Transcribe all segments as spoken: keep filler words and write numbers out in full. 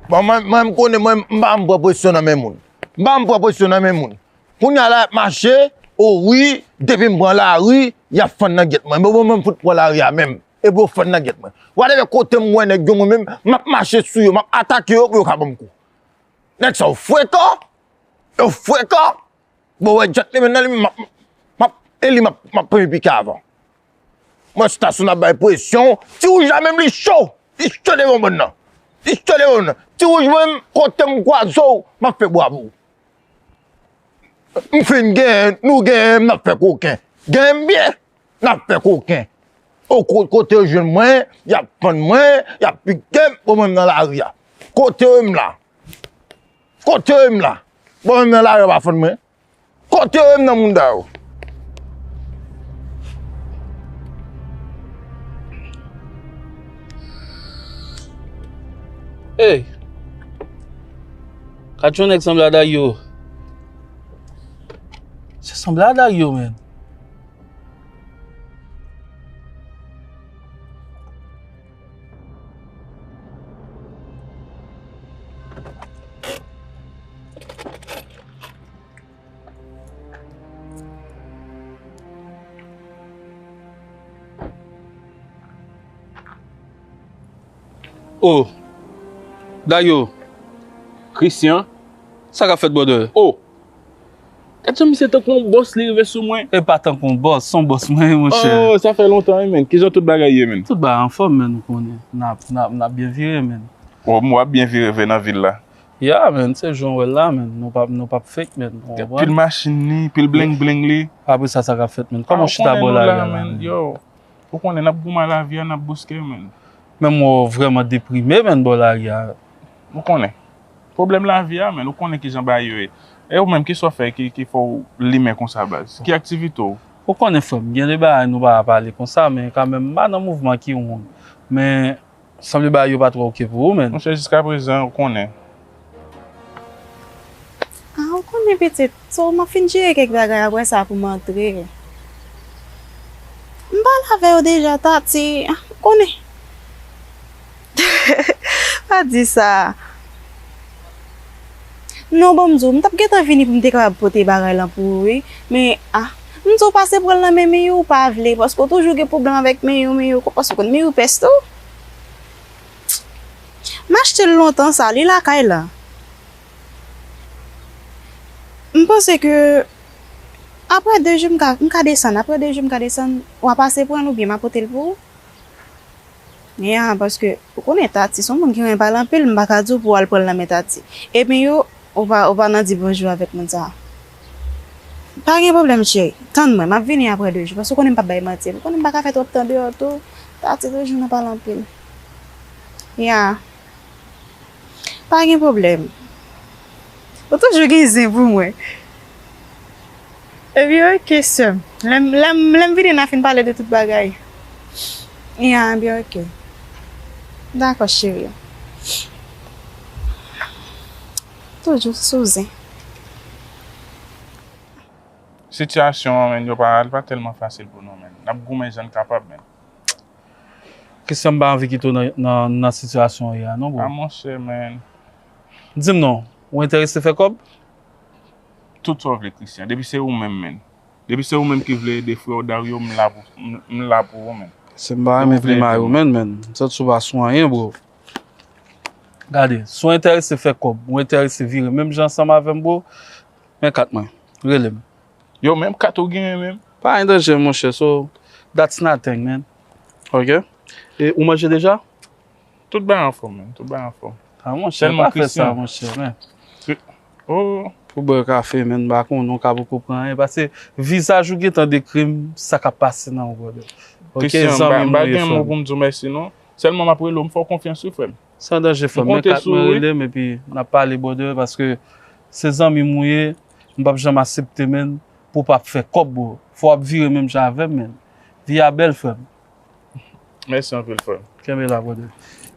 Bon, mwen, mwen, m konnen, mwen, m pa m pran presyon nan men moun. M pa m pran presyon nan men moun. Kounye a la, y ap mache, o wi, depi m pran lari, y ap fann nan gyèt mwen. Bon, bon, mwen, m fout pran lari a menm. Epi yo fann nan gyèt mwen. Whatever kote m wè nèg yo, mwen menm, m ap mache sou yo, m ap atake yo pou yo ka ban m kou. Nèg sa yo frekan, yo frekan. Bon, wè, gentleman nan li, m ap, m ap, e li, m ap, m ap premye pike avan. Mwen, stasyon ap bay presyon. Ti wouj la menm, li cho. Li cho devan bann nan. Li cho devan bann nan. Ti wouj mwen, kote m kwaze w, m ap fè bwa pou ou. M fin genyen, nou genyen, n ap fè koken. Genyen m byen, n ap fè koken. O ko-, kote yo jwenn mwen, y ap fann mwen, y ap pike m, bon, mwen nan lari a. Kote yo, m la. Kote yo, m la. Bon, mwen nan lari a, pa fann mwen. Kote yo ye m nan moun sa yo? Ey! Gad yon nèg sanble a Dayo. Se sanble a Dayo, menn. Oh, Dayo, Christian, sa k ap fèt, brother? Oh, gad jan misye tankou yon bòs, li rive sou mwen. E pa tankou yon bòs, se yon bòs mwen ye, monchè. Oh, sa fè lontan, wi, menn. Kijan tout bagay ye, menn? Tout bagay anfòm, menn, ou konnen. N ap, n ap, n ap byen vire, menn. Bon, w ap byen vire vre nan vil la. Ya, menn, se jan w wè l la, menn. Nou p ap, nou p ap fake, menn. Ou konprann? Pil machin li, pil bleng bleng li. Apre sa, sa k ap fèt, menn? Kòman w chita bò lari a la, menn? Yo, ou konnen n ap goumen lavi a, n ap bouske, menn. Men m wè w vrèman deprime, menn, bò lari a. Ou konnen. Pwoblèm lavi a, menn, ou konnen kijan bagay yo ye. E ou menm, kisa w fè ki, ki fè w limen konsa, baz? Ki aktivite w? Ou konnen, frè m, gen de bagay nou pa ka pale konsa, men kanmenm, m pa nan mouvman ki wrong. Men, sanble bagay yo pa twò oke pou ou, menn. Monchè, jiskaprezan, ou konnen. Ah, ou konnen, pitit. So, m ap fin jere kèk bagay, apre sa, pou m antre. M pale avè w deja, Tati. Ah, ou konnen. Pa di sa. Non, bon, m di w, m t ap gentan vini pou m te kapab pote bagay lan pou ou, wi. Men, ah, m di w pase pran l nan men Miyou, ou pa vle, paske w toujou gen pwoblèm avèk Miyou, Miyou, paske w konn Miyou pès tou. M achte l lontan sa, li lakay la. M panse ke apre de jou, m ka, m ka desann, apre de jou, m ka desann, w a pase pran l oubyen m a pote l pou ou. Ya, paske, ou konnen Tati, se yon moun ki renmen pale anpil, m pa ka di w pou w al pran l nan men Tati. Epi yo, ou pa, ou pa nan di bonjou avèk moun sa a. Pa gen pwoblèm, cheri. Tann mwen, m ap vini apre de jou, paske ou konnen m p ap bay manti. Ou konnen m pa ka fè twòp tan deyò tou. Tati toujou nan pale anpil. Ya. Pa gen pwoblèm. Ou toujou gen zen pou mwen. Ebyen, oke, sè m. Lè m, lè m, lè m vini, n a fin pale de tout bagay. Ya, ebyen, oke. Dakò, cheri. Toujou sou zen. Sitiyasyon an, menn, yo pa, li pa tèlman fasil pou nou, menn. N ap goumen jan n kapab, menn. Christian, m pa anvi kite w nan, nan, nan sitiyasyon w ye a non, bro. Ah, monchè, man. Di m non, ou enterese fè kòb? Tout sa w vle, Christian. Depi se ou menm, man. Depi se ou menm ki vle ede frè w Dario, m la pou, m, m la pou ou, man. Se m pa renmen vle mare w, man, man. M santi w pa sou anyen, bro. Gade, si w enterese fè kòb, ou enterese vire menm jan ansanm avè m, bro, men kat mwen. Rele m. Yo, menm kat ou genyen menm? Pa gen danje, monchè, so, that's nothing, man. Ok? E ou manje deja? Tout bagay anfòm, man. Tout bagay anfòm. Ah, monchè, pa fè sa, monchè, man. Oh. Pou bwè kafe, man, m pa konnen, w ka poko pran anyen. Paske vizaj ou gentan dekri m, sa k ap pase nan ou, brother. Ok, zanmi m, m pa gen mo pou m di w mèsi, non. Sèlman m ap rele w, m fè w konfyans, wi, frè m. San danje, frè m. Men kat mwen, rele m, epi n ap pale, brother, paske se zanmi m ou ye, m p ap janm aksepte, man, pou w p ap fè kòb, bro. Fò w ap vire menm jan avè m, man. Vi a bèl, frè m. Mèsi anpil, frè m. Kenbe la, brother.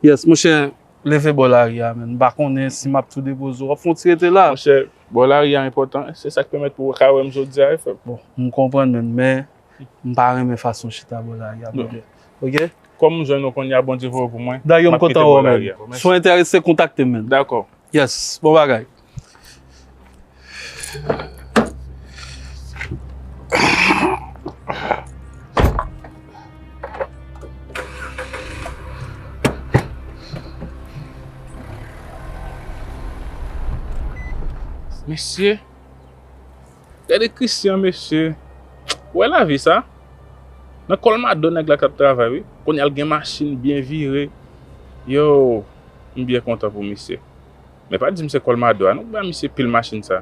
Yes, monchè, leve bò lari a, man. M pa konnen si m ap tou depoze w. W ap fè yon ti rete la. Monchè, bò lari a enpòtan. Se sa k pèmèt pou w ka wè m jodi a, wi, frè m. Bon, m konprann, man, men m pa renmen fason w chita bò lari a, brother. Ok? Kòm m jwenn ou kounye a, Bondye voye w pou mwen. Dayou, m kontan wè w, men. Si w enterese, kontakte m, men. Dakò. Yes, bon bagay. Mesye, gade Christian, mesye. Ou wè lavi sa? Nan Colmado nèg la t ap travay, wi. Kounye a l gen machin byen vire. Yo, m byen kontan pou misye. Men pa di m se Colmado a, non, ki ba misye pil machin sa.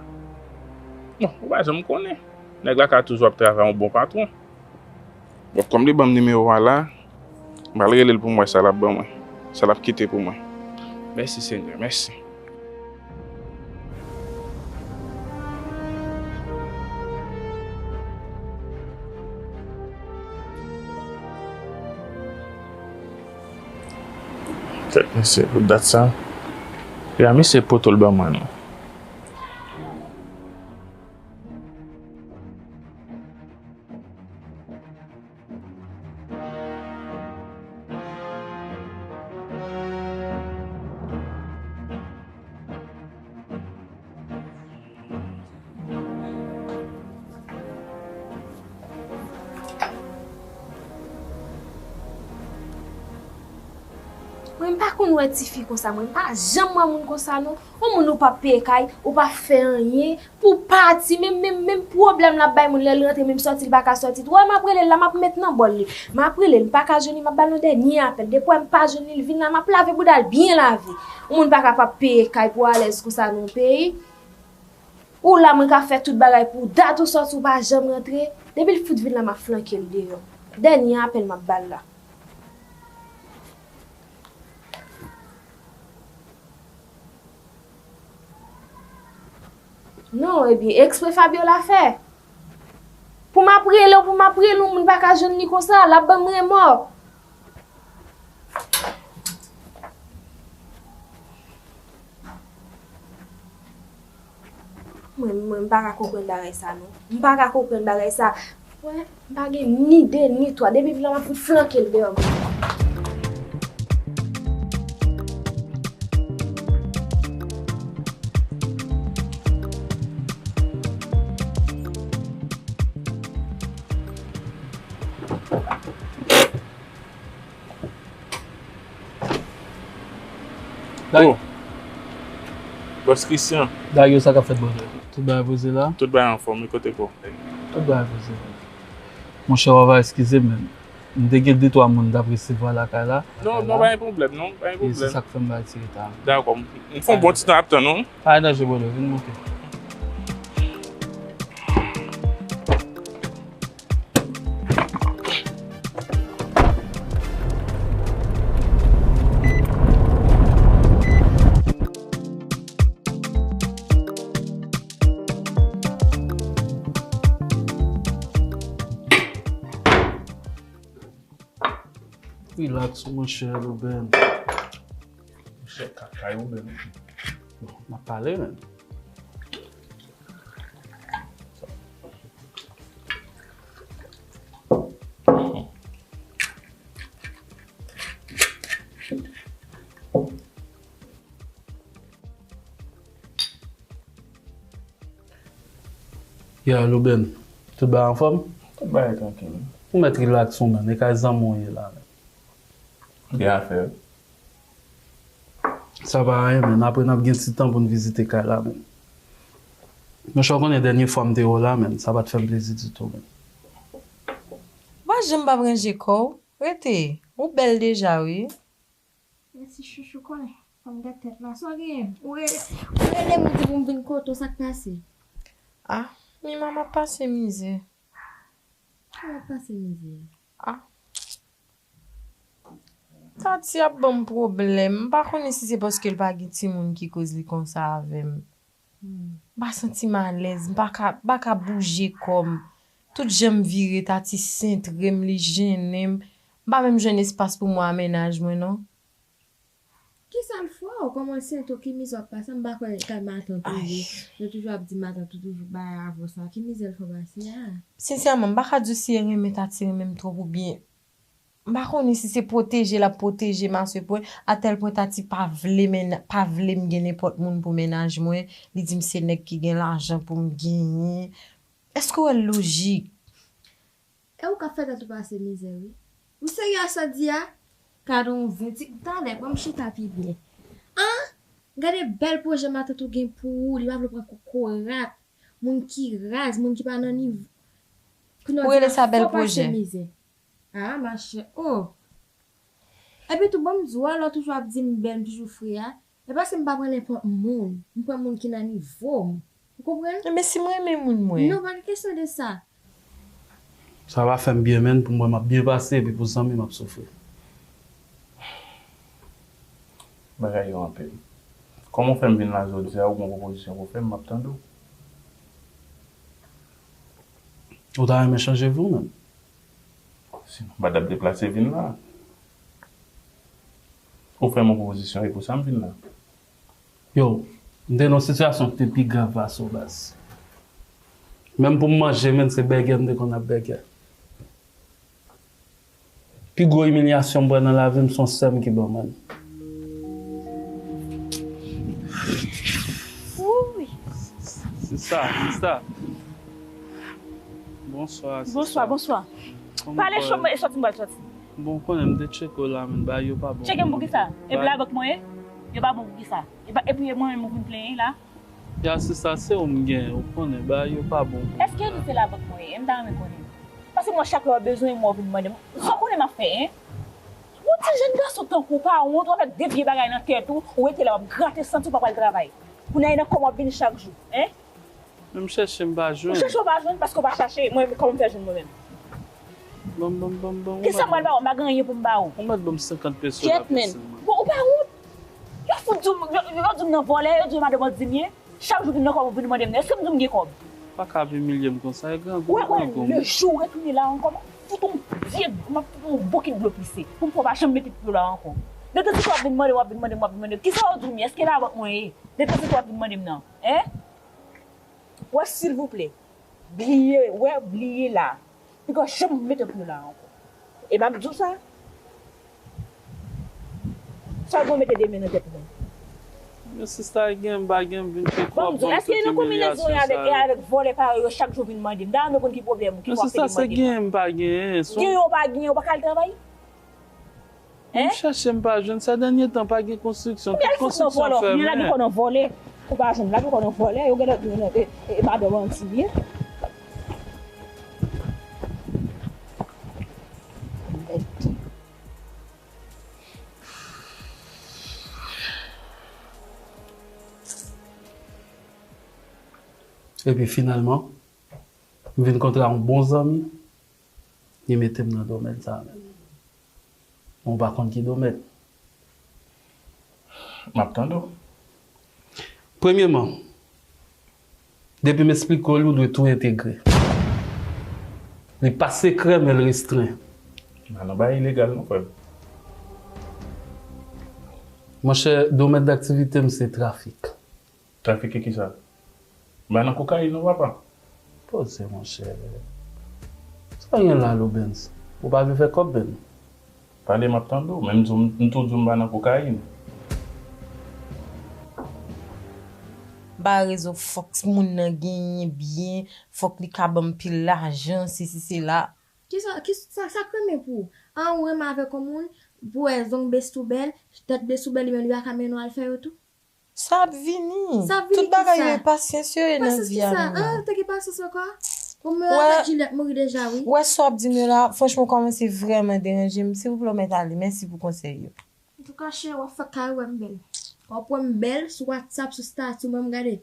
Bon, ou pa janm konnen. Nèg la ka toujou ap travay yon bon patwon. Bon, kòm li ban m nimewo a la, m pral rele l pou m wè sa l ap ban mwen, sa l ap kite pou mwen. Mèsi, Senyè, mèsi. Tèt mesye, pou dat sa. Ya, misye poto l ban mwen, non. Mwen, m pa konn wè tifi konsa, mwen. M pa janm wè moun konsa, non. Yon moun ou pa peye kay, ou pa fè anyen, pou pati, menm, menm, menm pwoblèm l ap bay moun lè l rantre, menm sòti l pa ka sòti tou. Wè, m ap rele l la, m ap met nan bòl li. M ap rele l, m pa ka jwenn li, m ap ba l yon dènye apèl. Depi wè m pa jwenn li, l vin la, m ap lave bouda l byen lave. Yon moun pa kapab peye kay pou alèz konsa nan yon peyi. Ou la, mwen ka fè tout bagay pou w, dat ou sòti, ou pa janm rantre. Depi l fout vin la, m ap flanke l deyò. Dènye apèl m ap ba l la. Non, ebyen, eksprè Fabiola fè. Pou m ap rele w, pou m ap rele w, moun pa ka jwenn li konsa, l ap ban m remò. Mwen, mwen, m pa ka konprann bagay sa, non. M pa ka konprann bagay sa. Wè, m pa gen ni de, ni twa. Depi vin la, m ap fout flanke l deyò. Dayou. Oh. Bòs Christian. Dayou, sa k ap fèt, brother? Tout bagay poze la? Tout bagay anfòm, e kote ko? Tout bagay poze la. Monchè, w ava eskize m, men m te gen de twa moun m t ap resevwa lakay la. Non, non, pa gen pwoblèm, non, pa gen pwoblèm. E se sa k fè m bay ti reta a. Dakò, m fè yon bon ti tan ap tann ou. Pa gen danje, brother, vin monte. Rilaks, monchè, Louben. Monchè, kaka yo menm. Bon, m ap pale, men. Ya, Louben, tout bagay anfòm? Tout bagay trankil. Ou mèt rilaks ou, men. E kay zanmi w ye la, men. Gen afè. Sa pa anyen, men. Apre n ap gen ti tan pou n vizite kay la, men. Monchè, w konnen dènye fwa m te wè w la, men, sa pa t fè m plezi ditou, men. Ou pa janm p ap ranje kò w. Rete. Ou bèl deja, wi. Mèsi, chouchou, konnen. Fò m gad tèt la. Sa w genyen? Ou re-, ou rele m, ou di pou m vin kote w, sa k pase? Ah, Mima, m ap pase mizè. Ou ap pase mizè? Ah. Tati ap ban m pwoblèm. M pa konnen si se paske l pa gen timoun ki koz li konsa avè m. M pa santi m alèz, m pa ka, m pa ka bouje kò m. Tout jan m vire, Tati sentre m, li jennen m. M pa menm jwenn espas pou mwen a mennaj mwen, non. Kisa l fè w? Kòman l sente w? Ki mizè w ap pase? M pa kwè kay matant ou ye. Yo toujou ap di matant ou toujou bay avans la. Ki mizè l fè w pase a? Sensèman, m pa ka di w si e renmen Tati renmen m twòp oubyen M pa konnen si se pwoteje l ap pwoteje m asepwen, atèl pwen Tati pa vle men, pa vle m gen nenpòt moun pou mennaj mwen. Li di m se nèg ki gen lajan pou m genyen. Èske w wè l lojik? E ou k ap fè tèt ou pase mizè, wi. Ou serye a sa w di a? Gade yon zen ti talè, ban m chita pi byen. An! Gade bèl pwojè matant ou gen pou ou, li pa vle pran kokorat. Moun ki raz, moun ki pa nan nivo. Kounye a w di l ap fè w pase mizè. Ah, machè, oh! Epi tou, ban m di w, alò toujou ap di m bèl, m toujou fre a. E paske m pa pran nenpòt moun. M pran moun ki nan nivo m. Ou konprann? Men si m renmen moun mwen. Non, pa gen kesyon de sa. Sa va fè m byen menn pou m wè m ap byen pase epi pou zanmi m ap soufri. Bagay yo anpil. Kòman w fè m vin la jodi a, ou gon pwopozisyon pou w fè m, m ap tande w. Ou ta renmen chanje vi w menm? Sinon, m pa t ap deplase vin la. Ou fè m yon pwopozisyon, e pou sa m vin la. Yo, m te nan yon sitiyasyon ki te pi grav pase w, baz. Menm pou m manje, menm se bègè m te konn ap bègè. Pi gwo imilyasyon m pran nan lavi m, se yon sè m ki ban mwen l. Sista, sista. Bonswa, sista. Bonswa, bonswa. Pale cho, e sòti m pral sòti. Bon, ou konnen m te tcheke w la, men bagay yo pa bon. Tcheke m pou kisa? E labank mwen ye? Yo pa bon pou kisa? Epi e mwen menm ou vin plenyen la? Ya sista, se ou m gen, ou konnen, bagay yo pa bon pou mwen. Èske di se labank mwen ye? M ta renmen konnen. Paske mwen chak lè w bezwen mwen, w vin mande m. Sa w konnen m ap fè, en? Yon ti jèn gason tankou w pa wont, w ap fè de vye bagay nan tèt ou, ou rete la w ap grate santi w pa pral travay. Kounye a e nan kò m w ap vini chak jou, en? Men m chèche m pa jwenn. Ou chèche w pa jwenn paske w pa chache, mwen kòman m fè jwenn mwen menm? Ban m, ban m, ban m, ban m. Kisa m pral ba w? M pa gen anyen pou m ba w. Ou mèt ban m senkant peso la pou sèlman. Bon, ou pa wont? Yo fout di w, yo, yo di w nan vòlè, yo di w madan bandit m ye. Chak jou vin nan kòb ou vin mande m nan. Èske m di w m gen kòb? Pa ka ap imilye m konsa, e grangou, grangou. Wè, wè, le jou w retounen la ankò, m ap fout ou yon vye, m ap fout ou yon bokit dlo pise. Pou m fè w pa janm mete pye w la ankò. De tanzantan w ap vin mande m, w ap vin mande m, w ap vin mande m. Kisa w di m ye? Èske labank mwen ye? De tanzantan w ap vin mande m nan. Hein? Wè, silvouplè, bliye, wè, bliye la. Piga janm mete pye w la ankò. E m ap di w sa. Sa w mete de men nan tèt mwen. Men sista, gen m pa gen, m vin fè kòb, ban m tout imilyasyon sa yo. Èske nan konbinezon avèk, avèk vòlè parèy yo, chak jou vin mande m? Dayè, m konn ki pwoblèm ou, ki fè w ap pede mande m nan. Men sista, se genyen m pa genyen. Genyen w pa genyen, ou pa ka al travay? M chèche, m pa jwenn. Sa dènye tan, pa gen konstriksyon. Tout konstriksyon fèmen. Kounye a l abite nan vòlè. Ou pa jwenn, l abite nan vòlè. Yo genlè di, e, e, madanm an ti byen. Epi finalman, m vin kontre a yon bon zanmi, li mete m nan domèn sa a menm. Mwen pa konn ki domèn. M ap tande w. Premyeman, depi m esplike w li, ou dwe tou entegre. Li pa sekrè, men l restren. M pa nan bagay ilegal non, frè m. Monchè, domèn daktivite m se trafik. Trafike kisa? M pa nan kokayin non, papa. Poze, monchè. Sa w gen la, Loubens? Ou pa vle fè kòb, menm? Pale, m ap tande w. Men m di w, m tou di w m pa nan kokayin. M pa rezon, fòk moun nan genyen byen, fòk li ka ban m pil lajan, sesi, sela. Kisa, kisa, sa k renmen pou ou? An, ou renmen avèk yon moun, pou wè zong Best ou bèl, tèt Best ou bèl, li menm li pa ka mennen w al fè yo tou? Sa ap vini. Sa ap vini kisa? Tout bagay yo e pasyans yo ye nan vi a, Mima. Ah, ou te gen pasyans ankò? Romeo avèk Juliet mouri deja, wi. Wè sa w ap di m yo la, franchman, w kòmanse vrèman deranje m. Silvouplè, w mèt ale. Mèsi pou konsèy yo. Antouka, cheri, w ap fè kare wè m bèl. W ap wè m bèl sou WhatsApp, sou statut mwen, m gade.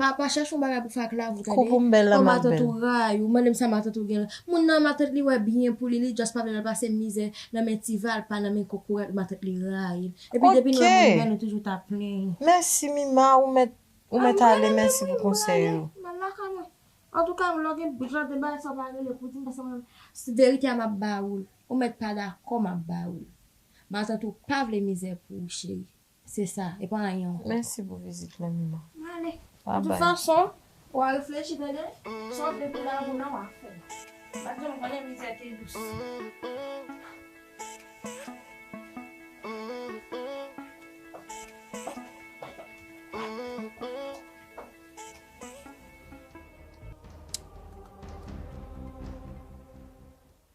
Pa, pa chèche yon bagay pou fè ak lavi w, tande. Kòman matant ou rayi w, mande m sa matant ou gen la. Moun nan, matant li wè byen pou li, li just pa vle l al pase mizè nan men ti valpa, nan men kokorat, matant li rayi l. Epi depi nou wè moun bèl, nou toujou ta plenyen. Mèsi, Mima, ou mèt, ou mèt ale, mèsi pou konsèy yo. M al lakay mwen. Antouka, lè w gen jan de bagay sa w pa rele pou di m, paske mwen, verite a m ap ba ou l. Ou mèt pa dakò, m ap ba ou l. Matant ou pa vle mizè pou ou, cheri. Se sa, e pa anyen ankò. Mèsi pou vizit la, Mima. M ale. De tout fason, w a reflechi, tande? Si w ap depi la, moun nan w a fè. Pa t janm konnen mizè te dous.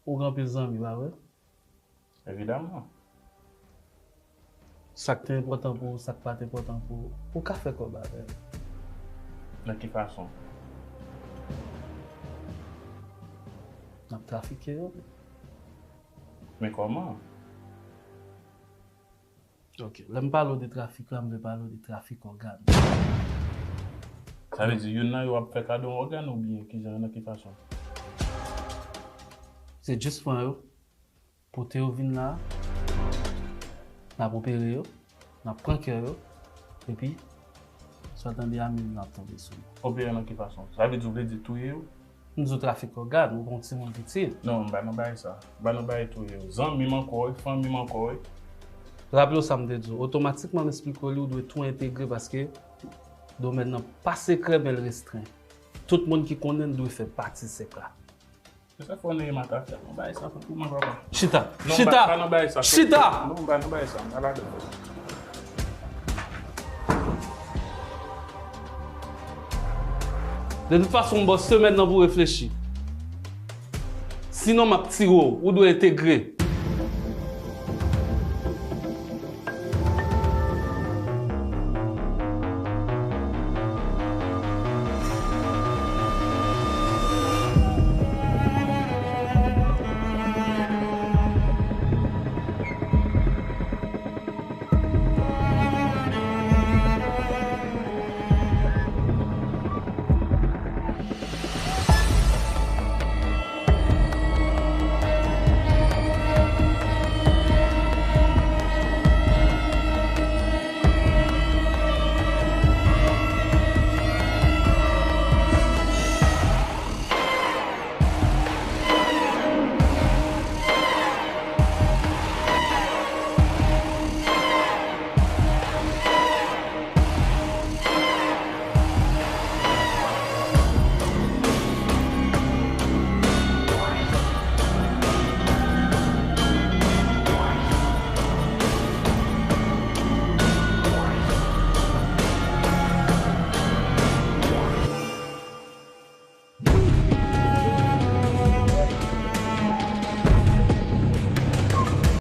Ou gen anpil zanmi, pa vre? Evidaman. Sa k te enpòtan pou ou, sa k pa t enpòtan pou ou, ou ka fè kòb avè l. Nan ki fason? N ap trafike yo. Men kòman? Ok. Lè m pale w de trafik la, m vle pale w de trafik ògàn. Sa vle di youn nan yo ap fè kado yon ògàn oubyen kijan, nan ki fason? Se jis pran yo, pote yo vin la, n ap opere yo, n ap pran kè yo, epi sa w tande a mil n ap tonbe sou yo. Opere nan ki fason? Sa vle di ou vle di touye yo? M di w trafik ògàn, ou gon timoun piti. Non, m pa nan bagay sa. M pa nan bagay touye yo. Zanmi m ankò wi, fanmi m ankò wi. Raple w sa m te di w, otomatikman m esplike w li, ou dwe tou entegre paske domèn nan pa sekrè men l restren. Tout moun ki konnen l dwe fè pati sèk la. Se sa fò neye matafya. Nan bagay sa fò pou mwen papa. Chita! Non, Chita! pa nan bagay sa. Chita! Non, pa nan bagay sa. M pa ladan. De tout fason, m ba w semèn nan pou reflechi. Sinon, m ap tire w. Ou dwe entegre.